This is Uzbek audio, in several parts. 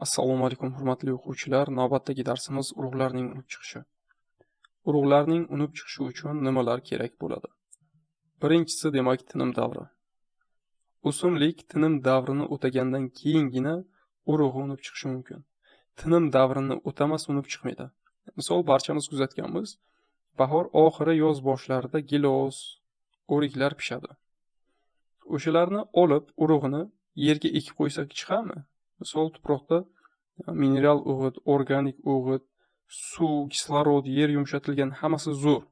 Assalomu alaykum, hurmatli o'quvchilar. Navbatdagi darsimiz urug'larning unib chiqishi. Urug'larning unib chiqishi uchun nimalar kerak bo'ladi? Birinchisi, demak, tinim davri. O'simlik tinim davrini o'tagandan keyingina urug'i unib chiqishi mumkin. Tinim davrini o'tamas unib chiqmaydi. Misol, barchamiz kuzatganmiz. Bahor oxiri, yoz boshlarida gilos, o'riklar pishadi. O'shalarni olib, urug'ini yerga ekib qo'ysak chiqadimi? Misol, tuproqda mineral o'g'it, organik o'g'it, suv, kislorod, yer yumshatilgan, hammasi zo'r.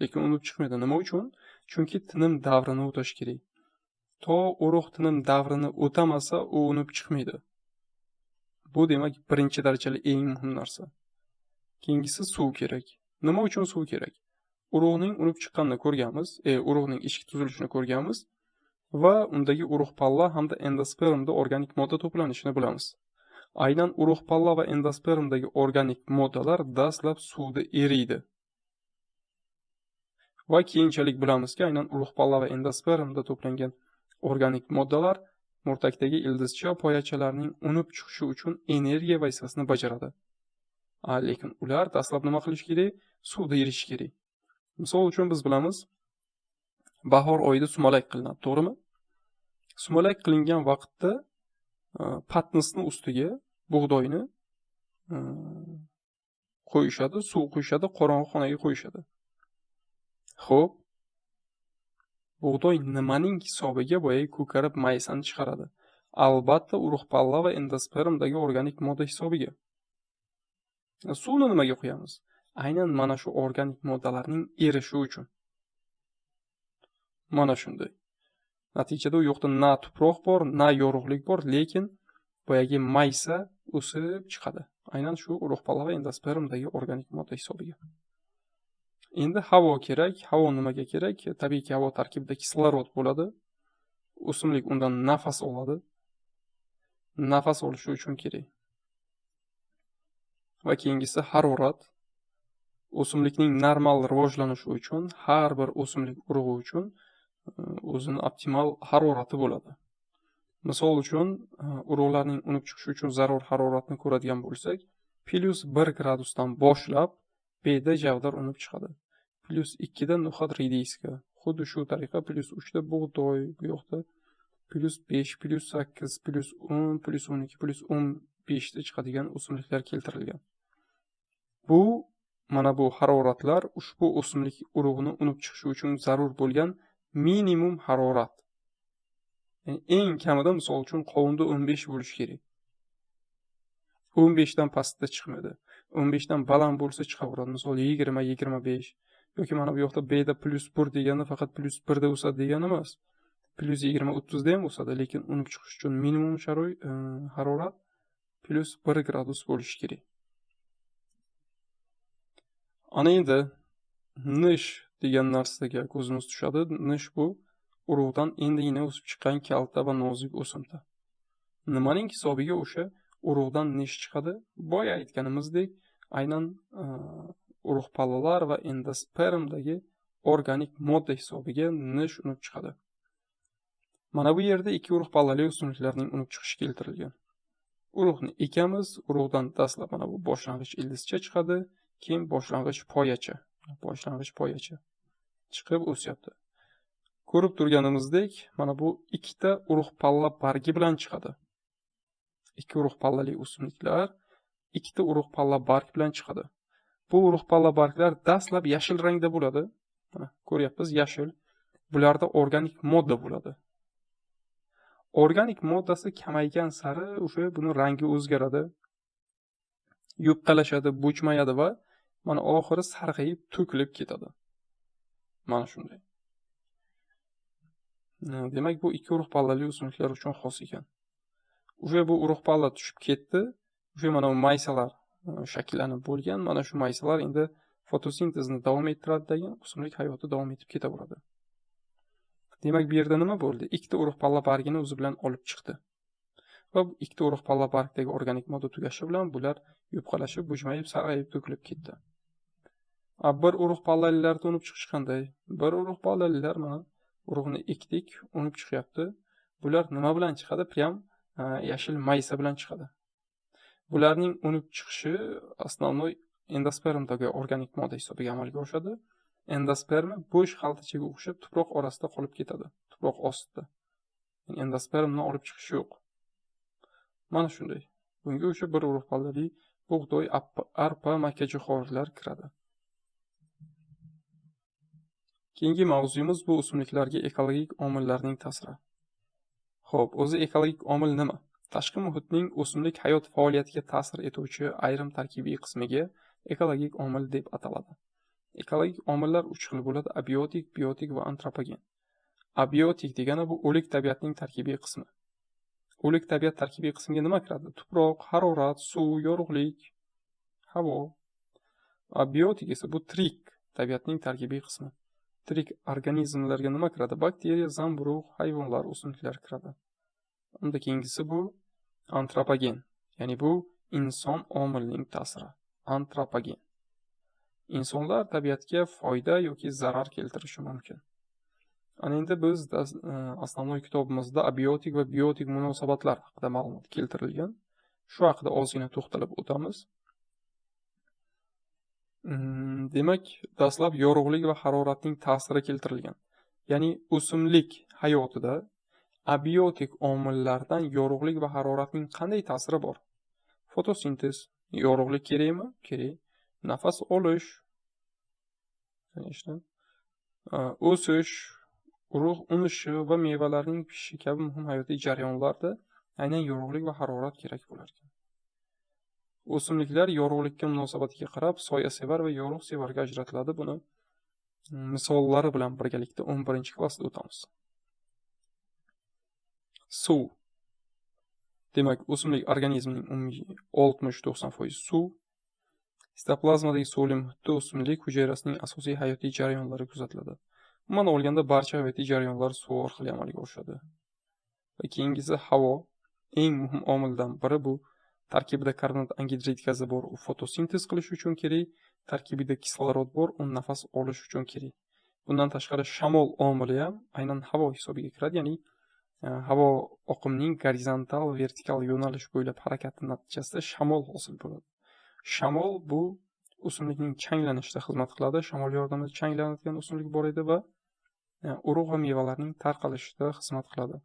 Lekin unib chiqmaydi. Nima uchun? Chunki tinim davrini o'tash kerak. To urug' tinim davrini o'tamasa, u unib chiqmaydi. Bu, demak, birinchi darajali eng muhim narsa. Keyingisi suv kerak. Nima uchun suv kerak? Urug'ning unib chiqqanini ko'rganmiz, urug'ning ichki tuzilishini ko'rganmiz va undagi urug' palla hamda endospermda organik modda to'planishini bilamiz. Aynan urug' palla va endospermdagi organik moddalar dastlab suvda eriydi. Va keyinchalik bilamizki, aynan urug' palla va endospermda to'plangan organik moddalar murtakdagi ildizcha poyachalarning unib chiqishi uchun energiya vazifasini bajaradi. Lekin ular dastlab nima qilish kerak? Suvda erishi kerak. Misol uchun, biz bilamiz, bahor oyida sumalak qilinadi, to'g'rimi? Sumalak qilingan vaqtda patnisni ustiga bug'doyni qo'yishadi, suv quyishadi, qorong'i xonaga qo'yishadi. Xo'p, bug'doy nimaning hisobiga boyagi ko'karib maysani chiqaradi? Albatta, urug' palla va endospermdagi organik modda hisobiga. Suvni nimaga quyamiz? Aynan mana shu organik moddalarning erishi uchun. Mana shunday. Natijada u yoqda na tuproq bor, na yorug'lik bor, lekin boyagi maysa o'sib chiqadi. Aynan shu urug' palla va endospermdagi organik modda hisobiga. Endi havo kerak. Havo nimaga kerak? Tabiiyki, havo tarkibida kislorod bo'ladi. O'simlik undan nafas oladi. Nafas olishi uchun kerak. Va keyingisi harorat. O'simlikning normal rivojlanishi uchun, har bir o'simlik urug'i uchun o'zini optimal harorati bo'ladi. Misol uchun, urug'larning unib chiqishi uchun zarur haroratni ko'radigan bo'lsak, +1 gradusdan boshlab beda, javdar unib chiqadi. +2 da no'xat, rediska. Xuddi shu tariqa +3 da bug'doy, bu yoqda +5, +8, +10, +12, +15 da chiqadigan o'simliklar keltirilgan. Bu mana bu haroratlar ushbu o'simlik urug'ini unib chiqishi uchun zarur bo'lgan minimum harorat. Ya'ni eng kamida, misol uchun, qovunda 15 bo'lishi kerak. 15 dan pastda chiqmaydi. 15 dan baland bo'lsa chiqaveradi. Misol, 20, 25 yoki mana bu yoqda beda +1 degani faqat +1 da o'sadi degani emas. +20, 30 da ham o'sadi, lekin unib chiqish uchun minimum sharoit harorat +1 gradus bo'lishi kerak. Ana endi nish degan narsaga ko'zimiz tushadi. Nish bu urug'dan endigina o'sib chiqqan kalta va nozik o'simta. Nimaning hisobiga o'sha urug'dan nish chiqadi? Boya aytganimizdek, aynan urug' pallalar va endospermdagi organik modda hisobiga nish unib chiqadi. Mana bu yerda ikki urug' pallali o'simliklarning unib chiqishi keltirilgan. Urug'ni ekamiz, urug'dan dastlab mana bu boshlang'ich ildizcha chiqadi, keyin boshlang'ich poyacha chiqib o'syapti. Ko'rib turganimizdek, mana bu ikkita urug' palla bargi bilan chiqadi. Ikki urug' pallali o'simliklar ikkita urug' palla barg bilan chiqadi. Bu urug' palla barglar dastlab yashil rangda bo'ladi. Mana ko'ryapmiz, yashil. Bularda organik modda bo'ladi. Organik moddasi kamaygan sari o'sha buni rangi o'zgaradi. Yupqalashadi, bo'chmayadi va mana oxiri sarg'ayib to'kilib ketadi. Mana shunday. Demak, bu ikki urug' pallali o'simliklar uchun xos ekan. Уже bu urug' palla tushib ketdi. Уже mana bu maysalar shakllanib bo'lgan. Mana shu maysalar endi fotosintezni davom ettiradi degan, o'simlik hayoti davom etib ketaveradi. Demak, bu yerda nima bo'ldi? Ikkita urug' palla bargini o'zi bilan olib chiqdi. Va bu ikkita urug' palla bargdagi organik modda tugashi bilan bular yupqalashib, bujmayib, sarg'ayib to'kilib ketdi. A bir urug' pallalilarda unib chiqishi qanday? Bir urug' pallalilar, mana urug'ni ekdik, unib chiqyapti. Bular nima bilan chiqadi? Prям yashil maysa bilan chiqadi. Bularning unib chiqishi основной endospermdagi organik modda hisobiga amalga oshadi. Endosperma bo'sh xaltachaga o'xshab tuproq orasida qolib ketadi, tuproq ostida. Ya'ni endospermni olib chiqish yo'q. Mana shunday. Bunga o'sha bir urug' pallali bug'doy, arpa, makkajo'xorilar kiradi. Keyingi mavzuyimiz bu o'simliklarga ekologik omillarning ta'siri. Xo'p, o'zi ekologik omil nima? Tashqi muhitning o'simlik hayot faoliyatiga ta'sir etuvchi ayrim tarkibiy qismiga ekologik omil deb ataladi. Ekologik omillar 3 xil bo'ladi: abiotik, biotik va antropogen. Abiotik degani bu o'lik tabiatning tarkibiy qismi. O'lik tabiat tarkibiy qismiga nima kiradi? Tuproq, harorat, suv, yorug'lik, havo. Abiotik esa bu tirik tabiatning tarkibiy qismi. Tirik organizmlarga nima kiradi? Bakteriya, zamburug', hayvonlar, o'simliklar kiradi. Unda keyingisi bu antropogen, ya'ni bu inson omilining ta'siri. Antropogen. Insonlar tabiatga foyda yoki zarar keltirishi mumkin. Ana endi biz основной kitobimizda abiotik va biotik munosabatlar haqida ma'lumot keltirilgan. Shu haqida ozgina to'xtalib o'tamiz. Demak, dastlab yorug'lik va haroratning ta'siri keltirilgan. Ya'ni o'simlik hayotida abiotik omillardan yorug'lik va haroratning qanday ta'siri bor? Fotosintez, yorug'lik kerakmi? Kerak. Nafas olish, o'sish, urug' unishi va mevalarning pishishi kabi muhim hayotiy jarayonlarda aynan yorug'lik va harorat kerak bo'lar ekan. O'simliklar yorug'likka munosabatiga qarab soyasevar va yorug'sevarga ajratiladi. Buni misollari bilan birgalikda 11-klassda o'tamiz. Suv. Demak, o'simlik organizmining umumiy 60-90% suv. Sitoplazmadagi suvli muhitda o'simlik hujayrasining asosiy hayotiy jarayonlari kuzatiladi. Umuman olganda barcha hayotiy jarayonlar suv orqali amalga oshadi. Va keyingisi havo. Eng muhim omildan biri bu. Tarkibida karbonat angidrid gazi bor, u fotosintez qilish uchun kerak. Tarkibida kislorod bor, u nafas olish uchun kerak. Bundan tashqari shamol omili ham aynan havo hisobiga kiradi, ya'ni havo oqimining gorizontal, vertikal yo'nalish bo'ylab harakati natijasida shamol hosil bo'ladi. Shamol bu o'simlikning changlanishida xizmat qiladi. Shamol yordamida changlanadigan o'simlik bor edi va urug' va mevalarning tarqalishida xizmat qiladi.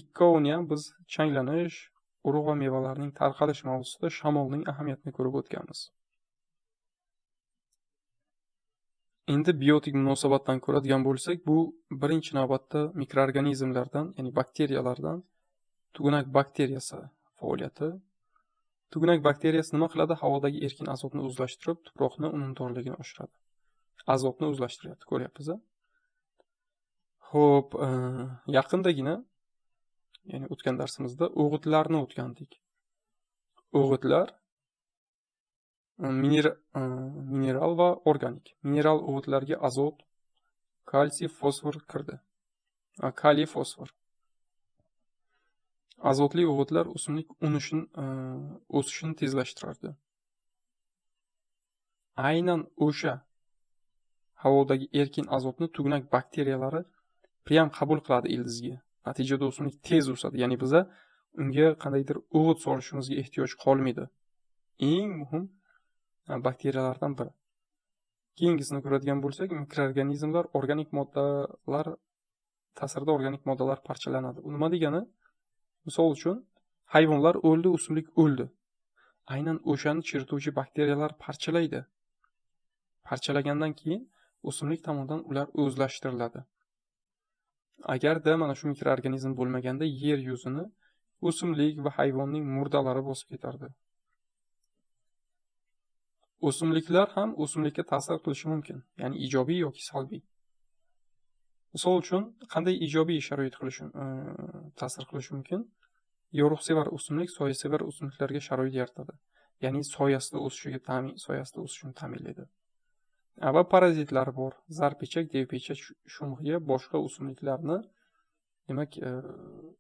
Ikkovini ham biz changlanish, urug' va mevalarning tarqalish mavzusida shamolning ahamiyatini ko'rib o'tganmiz. Endi biotik munosabatdan ko'radigan bo'lsak, bu birinchi navbatda mikroorganizmlardan, ya'ni bakteriyalardan tugunak bakteriyasi faoliyati. Tugunak bakteriyasi nima qiladi? Havodagi erkin azotni o'zlashtirib, tuproqni unumdorligini oshiradi. Azotni o'zlashtiryapti, ko'ryapmiz-a? Xo'p, yaqindagina, ya'ni o'tgan darsimizda o'g'itlarni o'tgandik. O'g'itlar mineral va organik. Mineral o'g'itlarga azot, kalsiy, fosfor kirdi. Kaliy, fosfor. Azotli o'g'itlar o'simlik o'sishini tezlashtirardi. Aynan o'sha havodagi erkin azotni tugunak bakteriyalari priyam qabul qiladi ildizga. Natijada o'simlik tez o'sadi. Ya'ni biza unga qandaydir o'g'it solishimizga ehtiyoj qolmaydi. Eng muhim bakteriyalardan biri. Keyingisini ko'radigan bo'lsak, mikroorganizmlar organik moddalar ta'sirida organik moddalar parchalanadi. U nima degani? Misol uchun, hayvonlar o'ldi, o'simlik o'ldi. Aynan o'shani chirituvchi bakteriyalar parchalaydi. Parchalagandan keyin o'simlik tomonidan ular o'zlashtiriladi. Agarda mana shu mikroorganizm bo'lmaganda yer yuzini o'simlik va hayvonning murdalari bosib ketardi. O'simliklar ham o'simlikka ta'sir qilishi mumkin, ya'ni ijobiy yoki salbiy. Misol uchun, qanday ijobiy sharoit qilishi, ta'sir qilishi mumkin? Yorug'sevar o'simlik soyasevar o'simliklarga sharoit yaratadi. Ya'ni soyasida o'sishiga ta'min, soyasida o'sishini ta'minlaydi. Va parazitlar bor. Zarpechak, devpechak, shumg'iya boshqa o'simliklarni demak,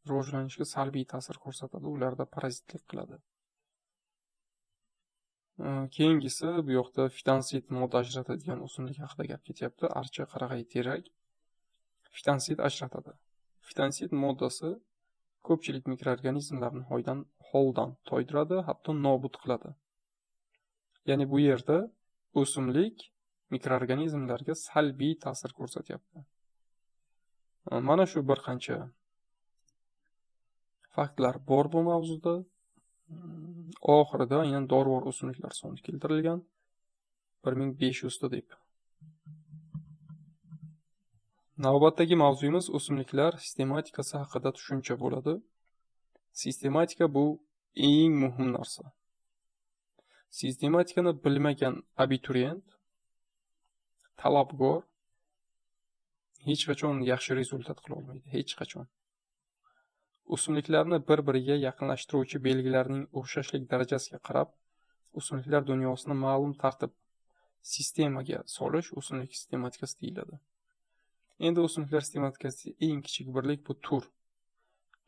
rivojlanishiga salbiy ta'sir ko'rsatadi, ularda parazitlik qiladi. Keyingisi bu yoqda fitonsid modda ajratadigan o'simlik haqida gap ketyapti. Archa, qarag'ay, terak fitonsid ajratadi. Fitonsid moddasi Ko'pchilik mikroorganizmlarni holdan toydiradi, hatto nobud qiladi. Ya'ni bu yerda o'simlik mikroorganizmlarga salbiy ta'sir ko'rsatyapti. Mana shu bir qancha faktlar bor bu mavzuda. Oxirida aynan dorivor o'simliklar soni keltirilgan 1500 ta deb. Navbatdagi mavzuyimiz o'simliklar sistematikasi haqida tushuncha bo'ladi. Sistematika bu eng muhim narsa. Sistematikani bilmagan abituriyent, talabgor hech qachon yaxshi rezultat qila olmaydi, hech qachon. O'simliklarni bir-biriga yaqinlashtiruvchi belgilarning o'xshashlik darajasiga qarab, o'simliklar dunyosini ma'lum tartib sistemaga solish o'simlik sistematikasi deyiladi. Endi o'simliklar sistematikasi eng kichik birlik bu tur.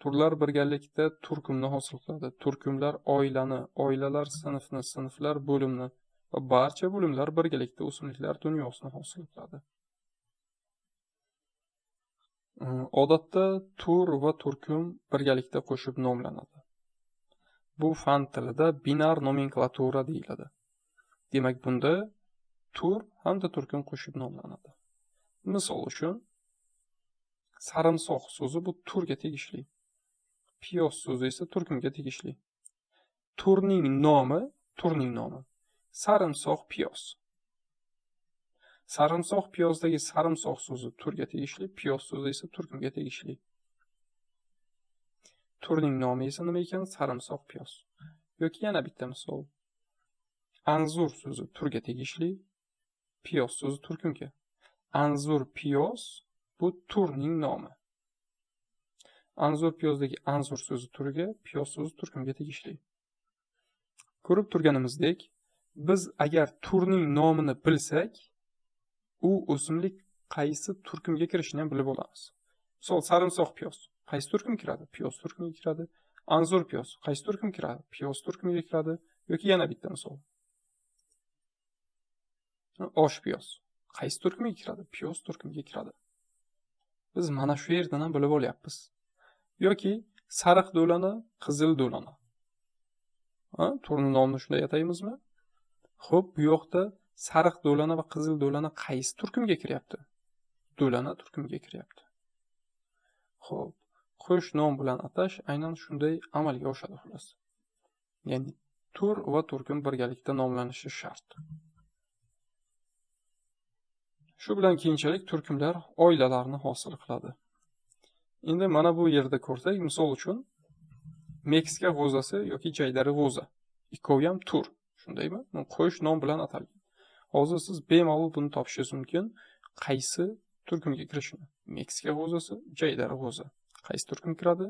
Turlar birgalikda turkumni hosil qiladi. Turkumlar oilani, oilalar sinfni, sinflar bo'limni va barcha bo'limlar birgalikda o'simliklar dunyosini hosil qiladi. Odatda tur va turkum birgalikda qo'shib nomlanadi. Bu fan tilida binar nomenklatura deyiladi. Demak, bunda tur hamda turkum qo'shib nomlanadi. Misol uchun, sarimsoq so'zi bu turga tegishli. Piyoz so'zi esa turkumga tegishli. Turning nomi sarimsoq piyoz. Sarimsoq piyozdagi sarimsoq so'zi turga tegishli, piyoz so'zi esa turkumga tegishli. Turning nomi esa nima ekan? Sarimsoq piyoz. Yoki yana bitta misol. Anzur so'zi turga tegishli, piyoz so'zi turkumga. Anzur piyoz bu turning nomi. Anzur piyozdagi anzur so'zi turga, piyoz so'zi turkumga tegishli. Ko'rib turganimizdek, biz agar turning nomini bilsak, u o'simlik qaysi turkumga kirishini ham bilib olamiz. Misol, sarimsoq piyoz qaysi turkum kiradi? Piyoz turkumiga kiradi. Anzur piyoz qaysi turkum kiradi? Piyoz turkumiga kiradi. Yoki yana bitta misol. Osh piyoz qaysi turkumiga kiradi? Piyoz turkumiga kiradi. Biz mana shu yerdan ham bilib olyapmiz. Yoki sariq do'lana, qizil do'lana. Turni nomini shunday ataymizmi? Xo'p, bu yoqda sariq do'lana va qizil do'lana qaysi turkumga kiryapti? Do'lana turkumiga kiryapti. Xo'p, qo'sh nom bilan atash aynan shunday amalga oshadi xullas. Ya'ni tur va turkum birgalikda nomlanishi shart. Shu bilan keyinchalik turkumlar oilalarni hosil qiladi. Endi mana bu yerda ko'rsak, misol uchun Meksika g'o'zasi yoki jaydari g'o'za. Ikkovi ham tur, shundaymi? Qo'sh nom bilan atalgan. Hozir siz bemalol buni topishingiz mumkin, qaysi turkumga kirishini. Meksika g'o'zasi, jaydari g'o'za. Qaysi turkum kiradi?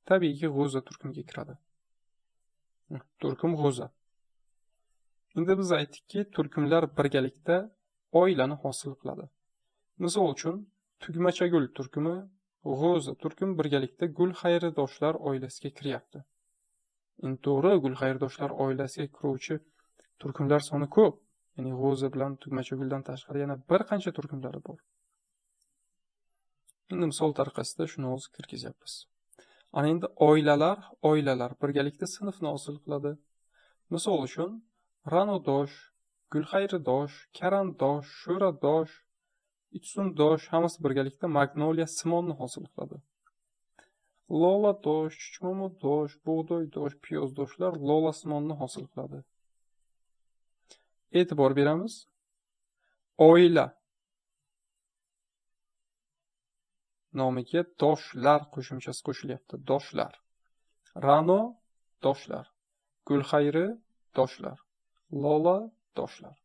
Tabiiyki g'o'za turkumiga kiradi. Turkum g'o'za. Endi biz aytdikki, turkumlar birgalikda oilani hosil qiladi. Misol uchun, tugmachagul turkumi, g'o'za turkumi birgalikda gul xayridoshlar oilasiga kiryapti. Endi to'g'ri, gul xayridoshlar oilasiga kiruvchi turkumlar soni ko'p. Ya'ni g'o'za bilan tugmachaguldan tashqari yana bir qancha turkumlari bor. Endi misol tariqasida shuni hozir kirgizyapmiz. Ana endi oilalar birgalikda sinfni hosil qiladi. Misol uchun, ra'nodosh, gulxayridosh, karandosh, sho'radosh, itsundosh hammasi birgalikda magnoliya simonni hosil qiladi. Loladosh, chuchmomadosh, bug'doydosh, piyozdoshlar lola simonni hosil qiladi. E'tibor beramiz. Oila nomiga doshlar qo'shimchasi qo'shilyapti. Doshlar. Ra'no doshlar, gulxayri doshlar, lola doshlar.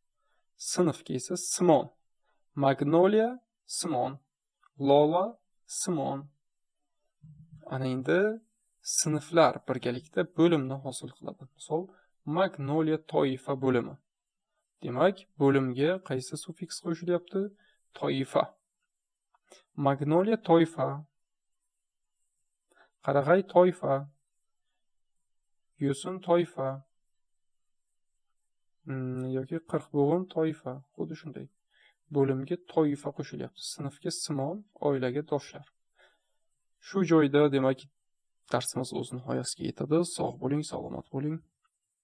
Sinfga esa simon. Magnoliya simon, lola simon. Ana endi sinflar birgalikda bo'limni hosil qiladi. Misol, magnoliya toifa bo'limi. Demak, bo'limga qaysi sufiks qo'shilyapti? Toifa. Magnoliya toifa, qarag'ay toifa, yo'sin toifa yoki qirqbug'um toifa, xuddi shunday. Bo'limga toifa qo'shilyapti. Sinfga simon, oilaga doshlar. Shu joyda demak Darsimiz o'z nihoyasiga yetadi. Sog' bo'ling, salomat bo'ling.